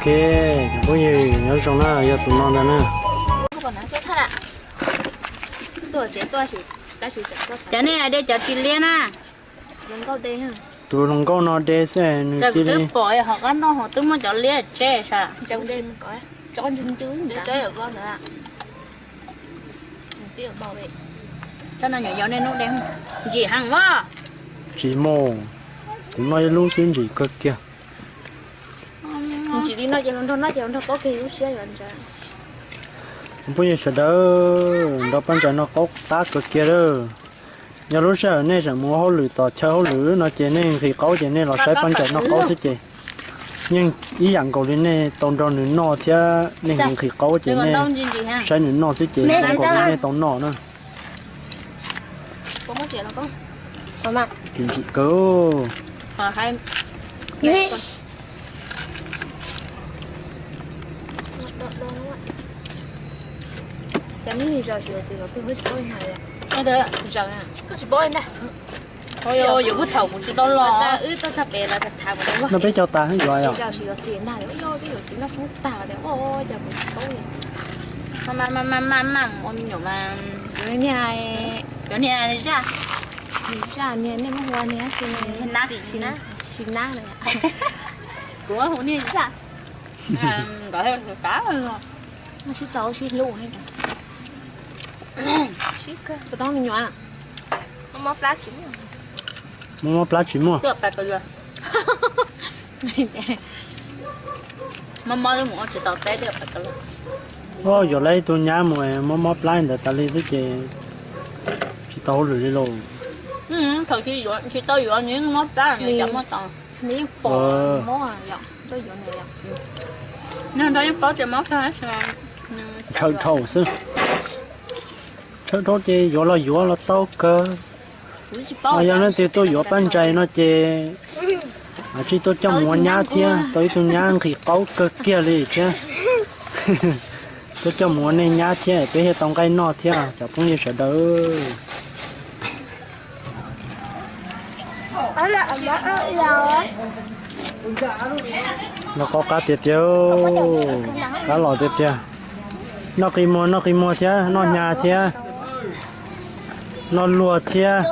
Ok, cov phooj ywg nyob zoo na, yog tus no ntag na. Cov nej hais de cov tsis liab na. Tus hluas nkauj no de xwb nws cia li pom hauv qab no ho twb muaj cov liab tsev sas. Tsob no nyuam yaus niaj hnub de ntsim heev os. Tsis mus, kuv noj ib lub twb ntsim kawg kiag. Phooj ywg sawv daws, nrog Paj Ntsais noj qaub qab kawg kiag lawm. Yog lub sij hawm nej tseem mus ua hauj lwm tom chaw hauj lwm no ces nej nqhis qaub ces nej los saib Paj Ntsais noj qaub xwb ces yeej ib yam nkaus li nej tau nrog nws noj thiab nej nqhis qaub ces nej saib nws noj xwb ces zoo nkaus li nej tau noj na. Tsis ntsim kawg. Yuav puag thaum kuv tsis tau los. No peb cog tas yuav os. Cov niag zaj, zaj niag nej muab hu ua niag sis nab, sis nab, kuv hu niag zaj. Nkawd sib tau sib hlub. Sib kawg, tus toob me nyuam. Mob mob plab tsis muaj. Mob mob plab tsis muaj. Mob mob mus ua tsis tau teb thiab. Yuav lawv ib tug nyab mus mob mob plab ntawd tas li xwb ces tsis tau hauj lwm li lauj. Thaum tsis tau yuav nws yeej mob plab, nws yeej pom mob. Nws nrog yeej paub tias mob plab, ntshaw dhau xwb. Ntshaw dhau ces yuav los yuav los tau kawg. Yog leej twg tuaj yuav Paj Ntsais no ces tsij tuaj coj mus ua nyab thiab, tau ib tug nyab nqhis qaub kawg kiag li thiab. Tuaj coj mus ua nej nyab thiab peb thiaj tau nqaij noj thiab cov phooj ywg sawv daws. Noj qaub qab tiag tiag, qab los tiag tiag. Noj qi muag, noj qi muag thiab, noj hnyav thiab, noj luag thiab.